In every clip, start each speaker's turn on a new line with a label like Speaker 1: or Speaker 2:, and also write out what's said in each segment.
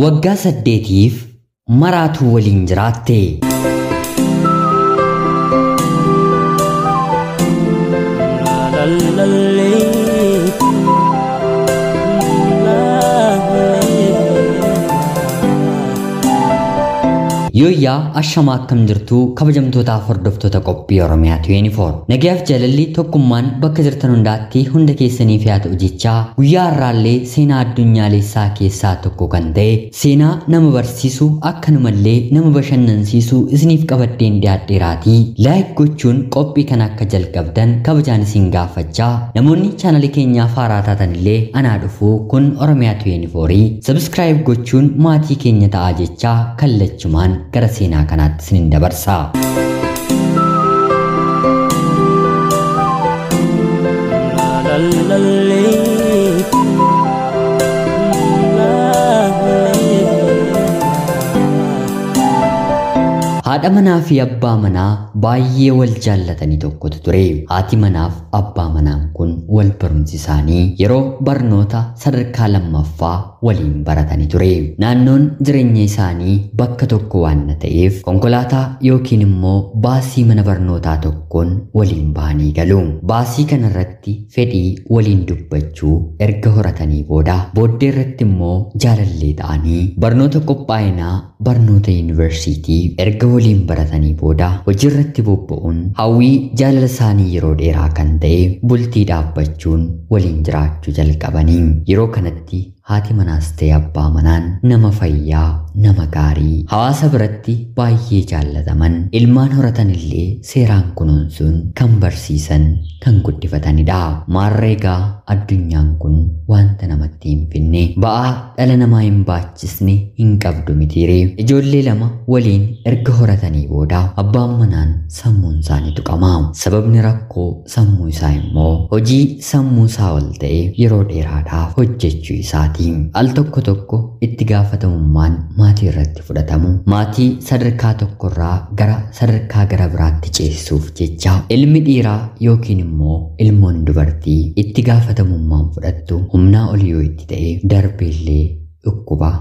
Speaker 1: Waggaa 8tiif maraatuu waliin jiraatte. Yooyyaa ashamaa akkam jirtuu kabajamtootaaf hordoftoota qophii Oromiyaa 24. Nagayaaf jaalalli tokkummaan bakka jirtan hundaatti hunda keessaniif haa ta'u jechaa guyyaa har'aallee seenaa addunyaalessaa keessaa tokko kan ta'e seenaa nama barsiisu akkanumallee nama bashannansiisu isiniif qabadheen dhiyaadheeraatii laayik gochuun qophii kana akka jalqabdan kabajaan isin gaafachaa namoonni chaanalii keenyaaf haaraa taatanillee anaa dhufuu kun Oromiyaa 24 sabskraayib gochuun maatii keenya ta'aa jechaa kallachumaan gara seenaa kanaatti isinin dabarsa. Haadha manaa fi abbaa manaa baay'ee wal jaallatanii tokkotu ture. Haati manaaf abbaa manaan kun wal barumsi isaanii yeroo barnoota sadarkaa lammaffaa waliin baratanii ture. Naannoon jireenya isaanii bakka tokko waan ta'eef konkolaataa yookiin immoo baasii mana barnootaa tokkoon waliin bahanii galu. Baasii kanarratti fedhii waliin dubbachuu erga horatanii booda booddee irratti immoo jaalallee ta'anii barnoota qophaa'inaa barnoota yuunivarsiitii erga waliin baratanii booda hojii irratti bobba'uun hawwii jaalala isaanii yeroo dheeraa kan ta'e bultii dhaabbachuun waliin jiraachuu jalqabanii. Yeroo kanatti haati manaas ta'e abbaa manaan nama fayyaa, nama gaarii, hawaasa biratti baay'ee jaallataman, ilmaan horatan illee seeraan kunuunsuun kan barsiisan, kan guddifatanidha. Maarreegaa addunyaan kun wanta namatti hin finne, ba'aa dhala namaa hin baachisne hin qabdu mitiiree. Ijoollee lama waliin erga horatanii booda abbaan manaan sammuun isaanii tuqama. Sababni rakkoo sammuu isaa immoo hojii sammuu isaa ol ta'e yeroo dheeraadhaaf hojjechuu isaati. Al tokko tokko itti gaafatamummaan maatii irratti fudhatamu maatii sadarkaa tokkorraa gara sadarkaa gara biraatti ceesisuuf jecha ilmi dhiiraa yookiin immoo ilmoon dubartii itti gaafatamummaan fudhattu humnaa ol yoo itti ta'e darbeellee dhukkuba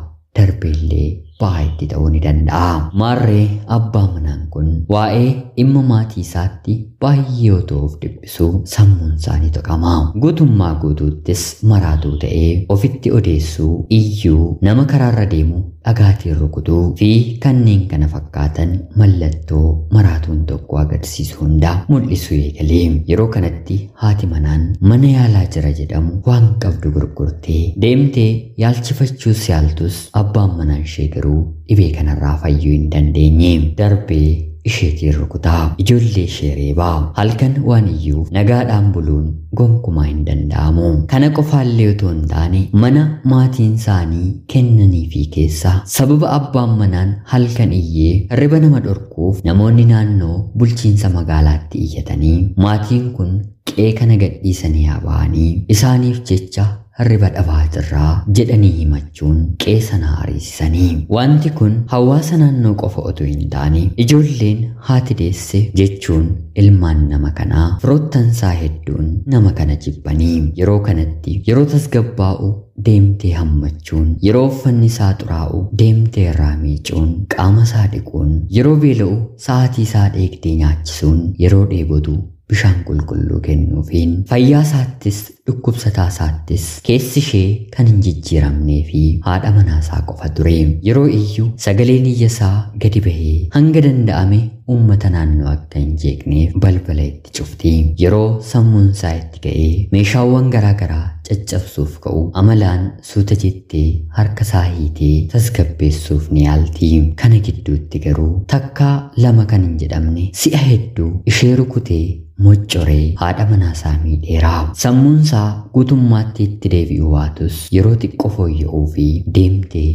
Speaker 1: darbeellee ba'aa itti ta'uu ni danda'a. Maarree abbaa manaan kun waa'ee dhimma maatii isaatti baay'ee otoo of dhiphisuu sammuun isaanii tuqama. Guutummaa guutuuttis maraatuu ta'ee ofitti odeessuu, iyyuu, nama karaarra deemu dhagaatiin rukutuu fi kanneen kana fakkaatan mallattoo maraatuun tokko agarsiisu hunda mul'isuu eegalee. Yeroo kanatti haati manaan mana yaalaa jira jedhamu waan qabdu gurgurtee deemtee yaalchifachuus yaaltus abbaan manaan ishee garuu dhibee kanarraa fayyuu hin dandeenye. Darbee isheetiin rukutaa, ijoollee ishee reebaa, halkan waan iyyuu nagaadhaan buluun gonkumaa hin danda'amu. Kana qofaallee otoo hin taane mana maatiin isaanii kennanii fi keessa sababa abbaan manaan halkan iyyee hirriba nama dhorkuuf namoonni naannoo bulchiinsa magaalaatti iyyatanii maatiin kun qe'ee kana gadhiisanii haa ba'anii isaaniif jecha hirriba dhabaa jirraa jedhanii himachuun qe'ee sana ariisisanii. Wanti kun hawaasa naannoo qofa otoo hin taane ijoolleen haati deesse jechuun ilmaan nama kanaa firoottansaa hedduun nama kana jibbanii. Yeroo kanatti yeroo tasgabbaa'u deemtee hammachuun, yeroo uffanni isaa xuraa'u deemtee irraa miicuun, qaama isaa dhiquun, yeroo beela'u sa'aatii isaa dheegdee nyaachisuun, yeroo dheebotu bishaan qulqulluu kennuufiin fayyaa isaattis dhukkubsataa isaattis keessi ishee kan hin jijjiiramnee fi haadha manaa isaa qofa ture. Yeroo iyyuu sagaleen iyya isaa gadi bahee hanga danda'ame uummata naannoo akka hin jeeqneef balbala itti cufti. Yeroo sammuun isaa itti ka'ee meeshaawwan garaagaraa caccabsuuf ka'u amalaan suuta jettee harka isaa hiitee tasgabbeessuuf ni yaalti. Kana gidduutti garuu takkaa lama kan hin jedhamne si'a hedduu ishee rukutee moccoree haadha manaa isaa miidheera. Sammuun isaa guutummaatti itti deebi'uu baatus yeroo xiqqoo fooyya'uu fi deemtee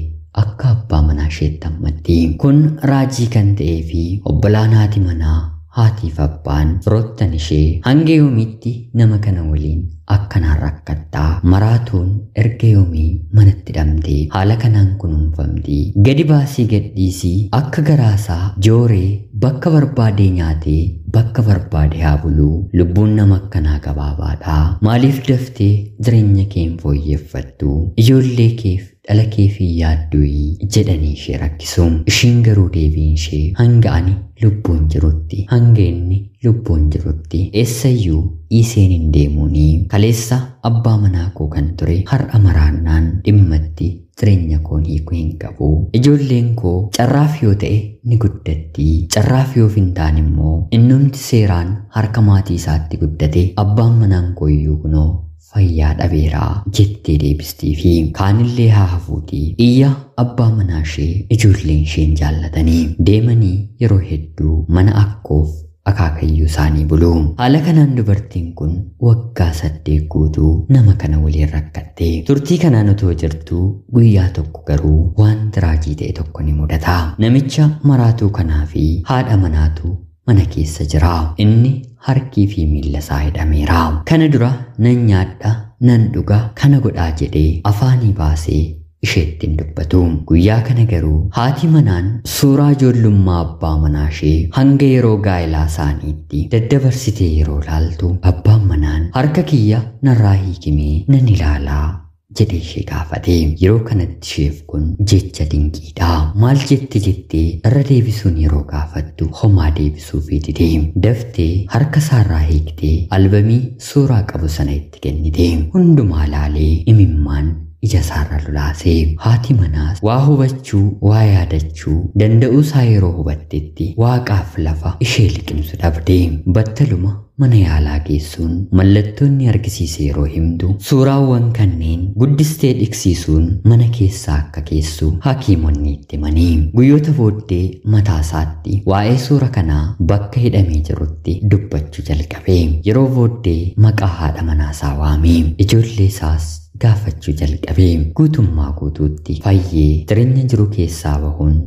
Speaker 1: akka abbaa manaa isheetti hammatti. Kun raajii kan ta'ee fi obbolaan haati manaa haatiif abbaan firoottan ishee hanga yoomiitti nama kana waliin akkanaan rakkattaa maraatuun erga yoomii manatti dhamtee haala kanaan kunuunfamtii gadi baasii gadhiisii akka garaasaa jooree bakka barbaadee nyaatee bakka barbaade haa buluu lubbuun nama akkanaa gabaabaadhaa maaliif daftee jireenya kee hin fooyyeffattu ijoollee keef dhala keef hin yaadduyi jedhanii ishee rakkisu. Ishiin garuu deebiin ishee hanga ani lubbuun jirutti, hanga inni lubbuun jirutti eessayyuu dhiiseen hin deemuuni. Kaleessa abbaa manaa koo kan ture har'a maraannaan dhimmatti jireenya koon hiikuu hin qabu. Ijoolleen koo carraaf yoo ta'e ni guddatti. Carraaf yoo hin taane immoo innumti seeraan harka maatii isaatti guddate abbaan manaan koo iyyuu kunoo fayyaa dhabeeraa jettee deebistii fi kaanillee haa hafuutii. Iyya abbaa manaa ishee ijoolleen isheen jaallatanii deemanii yeroo hedduu mana akkoof akaakayyuu isaanii bulu. Haala kanaan dubartiin kun waggaa 8 guutuu nama kana waliin rakkatte. Turtii kanaan otoo jirtuu guyyaa tokko garuu waan raajii ta'e tokko ni mudata. Namicha maraatuu kanaa fi haadha manaatu mana keessa jira. Inni harkii fi miilla isaa hidhameera. Kana dura nan nyaadha, nan dhuga, kana godhaa jedhee afaanii baasee isheetti hin dubbatu. Guyyaa kana garuu haati manaan suuraa ijoollummaa abbaa manaa ishee hanga yeroo gaa'elaa isaaniitti daddabarsitee yeroo ilaaltu abbaan manaan harka kiyya narraa hiikimee nan ilaalaa jedhee ishee gaafate. Yeroo kanatti isheef kun jecha dinqiidha. Maal jette jettee irra deebisuun yeroo gaafattu homaa deebisuufii dide. Daftee harka isaarraa hiiktee albamii suuraa qabu sana itti kennite. Hundumaa laalee imimmaan ija isaarra lolaasee. Haati manaas waa hubachuu, waa yaadachuu danda'uu isaa yeroo hubattetti waaqaaf lafa ishee liqimsu dhabde. Battaluma mana yaalaa geessuun mallattoonni argisiise yeroo himtu suuraawwan kanneen guddistee dhiqsiisuun mana keessaa akka keessu hakiimonni itti himanii. Guyyoota booddee mataa isaatti waa'ee suura kanaa bakka hidhamee jirutti dubbachuu jalqabe. Yeroo booddee maqaa haadha manaasaa waame. Ijoollee isaas gaafachuu jalqabe. Guutummaa guutuutti fayyee jireenya jiru keessaa bahuun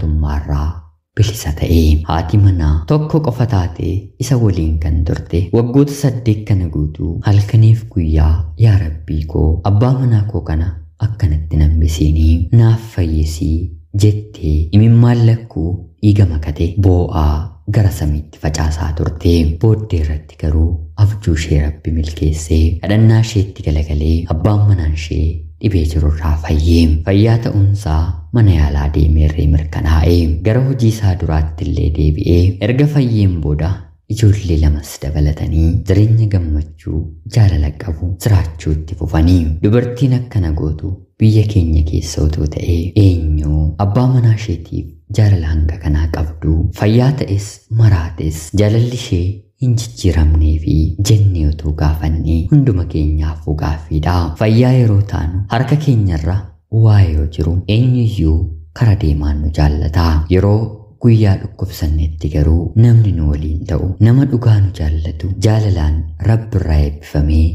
Speaker 1: maraatummaarraa bilisa ta'e. Haati manaa tokko qofa taatee isa waliin kan turte waggoota 8 kana guutuu halkaniif guyyaa yaa rabbii koo abbaa manaa koo kana akkanatti nambisiinii naaf fayyisii jettee imimmaan lakkuu dhiiga makate boo'aa gara samiitti facaasaa turte. Booddee irratti garuu abjuu ishee rabbi milkeessee kadhannaa isheetti galagalee abbaan manaan ishee dhibee jirurraa fayyee. Fayyaa ta'uunsaa mana yaalaa deemeerree mirkanaa'e. Gara hojii isaa duraatti illee deebi'ee erga fayyeen booda ijoollee lamas dabalatanii jireenya gammachuu jaalala qabu jiraachuu itti fufanii. Dubartiin akkana gootu biyya keenya keessa otoo ta'ee eenyu abbaa manaa isheetiif jaalala hanga kanaa qabdu, fayyaa ta'es maraates jaalalli ishee hin jijjiiramnee fi jennee otoo gaafannee hunduma keenyaafuu gaaffiidha. Fayyaa yeroo taanu harka keenyarra waa yoo jiru eenyuyyuu kara deemaan nu jaallata. Yeroo guyyaa dhukkubsannetti garuu namni nu waliin ta'u nama dhugaa nu jaallatu jaalalaan rabbirraa eebbifamee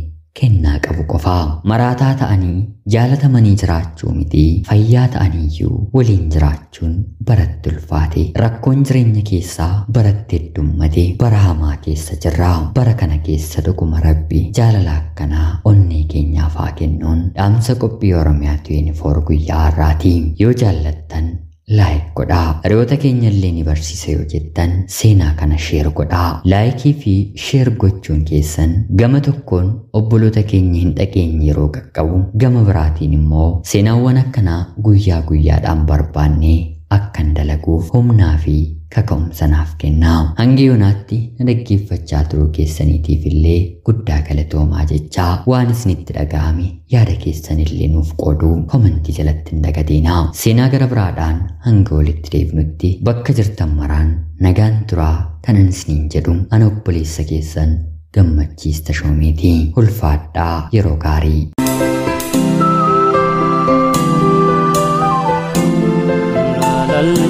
Speaker 1: kennaa qabu qofaa. Maraataa ta'anii jaalatamanii jiraachuu miti, fayyaa ta'aniiyyuu waliin jiraachuun baratti ulfaate. Rakkoon jireenya keessaa baratti heddummate. Bara hamaa keessa jirra. Bara kana keessa dhuguma rabbi jaalala akkanaa onnee keenyaaf haa kennuun dhaamsa qophii Oromiyaa 24 guyyaa har'aati. Yoo jaallattan laayik godhaa. Hiriyoota keenya illee ni barsiisa yoo jettan seenaa kana sheer godhaa. Laayikii fi sheer gochuun keessan gama tokkoon obboloota keenya hin dhageenye yeroo qaqqabu, gama biraatiin immoo seenaawwan akkanaa guyyaa guyyaadhaan barbaannee akkan dalaguuf humnaa fi kaka'umsa naaf kennaa. Hanga yoonaatti na dhaggeeffachaa turuu keessaniitiif illee guddaa galatoomaa jechaa waan isinitti dhaga'ame yaada keessan illee nuuf qooduu komentii jalatti hin dagatinaa. Seenaa gara biraadhaan hanga walitti deebinutti bakka jirtan maraan nagaan turaa kanan isiniin jedhu ana obboleessa keessan Gammachiis Tashoomeeti. Ulfaadhaa yeroo gaarii.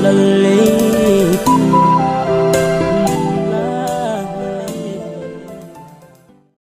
Speaker 2: La la la.